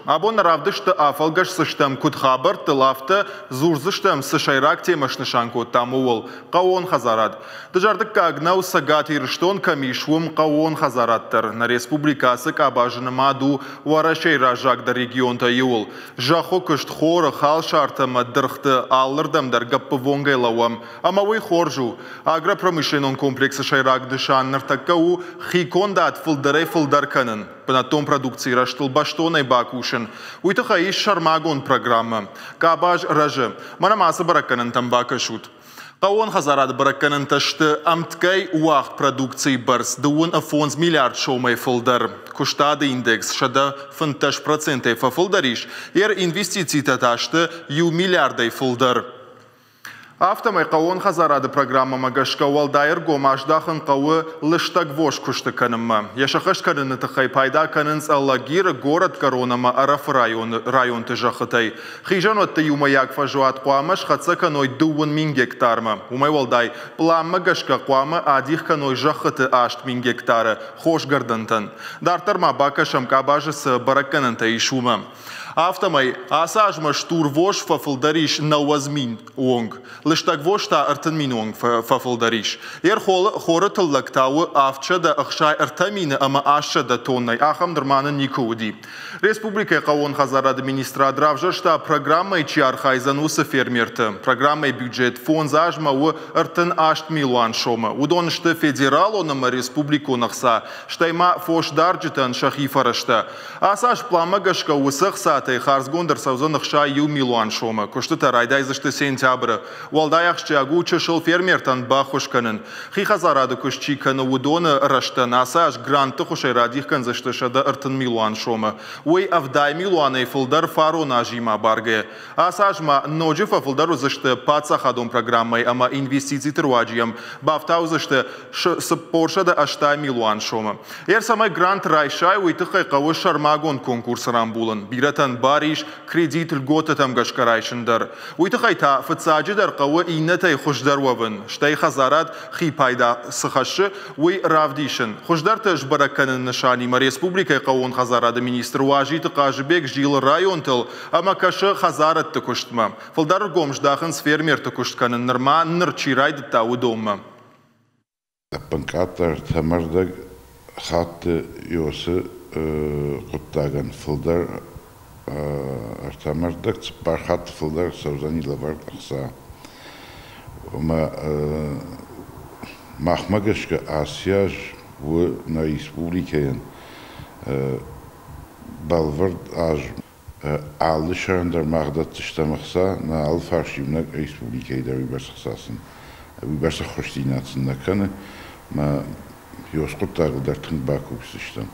Абон нӕ равдысты афӕлгӕсдзыстӕм куыд хабӕрттыл, афтӕ дзурдзыстӕм, цы сӕйраг темӕ снысан кодтам, ууыл – хъӕууон хӕдзарад. Дызӕрдыггаг нӕу, Цӕгат Ирыстон кӕм ис, уым хъӕууон хӕдзарад дӕр. Нӕ республикӕ ацы къабазы нымад у Уӕрӕсейы раззагдӕр регионтӕй иуыл. Зӕххы куыст, хоры, халсартӕ ӕмӕ дыргъты алырдӕм дӕр гӕппыввонгӕй лӕууӕм. Ӕмӕ уый хорз у. Агропромышленнон комплексы сӕйраг нысан ныртӕккӕ у хикондад фылдӕрӕй-фылдӕр кӕнын, бынӕттон продукцийы рӕзтыл бӕстонӕй бакусын. Уый тыххӕй ис сӕрмагонд программӕ. Къабаз рӕзы. Мӕнӕ ма ацы бӕрӕггӕнӕнтӕм бакӕсут. Хъӕууон хӕдзарады бӕрӕггӕнӕнтӕ сты ӕмткӕй уагъд продукцийы бӕрц 55 миллиард сомӕй фылдӕр. Куыстады индекс 115%-ӕй фӕфылдӕр ис, йӕ инвестицитӕ та сты иу миллиардӕй фылдӕр. Афтӕмӕй хъӕууон хӕдзарады программӕмӕ гӕсгӕ уӕлдай ӕргом аздахын хъӕуы лыстӕгвос куысты кӕнынмӕ. Йӕ сӕххӕст кӕныны тыххӕй пайда кӕнынц Алагиры, Горӕтгӕрон ӕмӕ Ӕрӕфы районты зӕххытӕй. Хизӕнуӕтты иумӕйаг фӕзуат хъуамӕ схӕццӕ кӕной 7000 гектармӕ. Уымӕй уӕлдай, пъланмӕ гӕсгӕ хъуамӕ адих кӕной зӕххыты 8000 гектары хосгӕрдӕнтӕн. Дарддӕр ма бакӕсӕм къабазы цы бӕрӕггӕнӕнтӕ ис, уымӕ. Афтӕмӕй, ацы азмӕ стурвос фӕфылдӕр ис 90 000 онг, лыстӕгвос та 30 000 онг фӕфылдӕр ис. Йе хоры тыллӕг та у 763 000 ӕмӕ 800 тоннӕй, ахӕм нырма нын никуы уыди. Республикӕйы хъӕууон хӕдзарады министрад равзӕрста, программӕйы чи архайдзӕн, уыцы фермерты. Программӕйы бюджет фондз азмӕ у 38 милуан сомы. Уыдон сты федералон ӕмӕ республикон ӕхца, стӕй ма фосдарджытӕн сӕхи фӕрӕзтӕ. Ацы аз пъланмӕ гӕсгӕ уыцы ӕхцатӕй хардзгонд ӕрцӕудзӕн 61 милуан сомы. Куыстытӕ райдайдзысты сентябры. Уӕлдай ахсджиаг у чысыл фермертӕн баххуыс кӕнын. Хи хӕдзарады куыст чи кӕны, уыдоны рӕзтӕн ацы аз грантты хуысӕй радих кӕндзысты 130 милуан сомы. Уый 70 милуанӕй фылдӕр фарон азимӕ баргӕ. Ацы аз ма ноджы фӕфылдӕр уыдзысты паддзахадон программӕйы ӕмӕ инвестициты руаджы йӕм бафтаудзысты 480 милуан сомы. Ер цӕмӕй грант райсай, уый тыххӕй хъӕуы сӕрмагонд конкурсы рамбулын. Бирӕтӕн бар ис кредит льготӕтӕм гӕсгӕ райсын дӕр. Уый тыххӕй та фыццаджыдӕр хъӕуы иннӕтӕй хуыздӕр уӕвын, стӕй хӕдзарад хи пайда цы хӕссы, уый равдисын. Хуыздӕрты сбӕрӕг кӕныны нысанимӕ республикӕйы хъӕууон хӕдзарады министр Уазиты Хъазыбег зилы районтыл ӕмӕ кӕсы хӕдзарадты куыстмӕ. Фылдӕр ӕргом здахынц фермерты куыст кӕнын нырма ныр чи райдыдта, уыдонмӕ. Ӕппынкъаддӕр ӕртӕ хатты уыцы хъуыддагӕн фылдӕр 3,25 хатты фылдӕр цӕудзӕни лӕвӕрд ӕхца. Ӕмӕ махмӕ гӕсгӕ ацы аз у нӕ республикӕйӕн бӕлвырд аз. Алы сӕрӕн дӕр мах дӕтдзыстӕм ӕхца, нӕ алыфарс иунӕг республикӕйы дӕр уыйбӕрц ӕхца сын, уыйбӕрц ӕххуысдзинад сын нӕ кӕны. Мӕ хъуыддагыл дӕр тынг бакусдзыстӕм.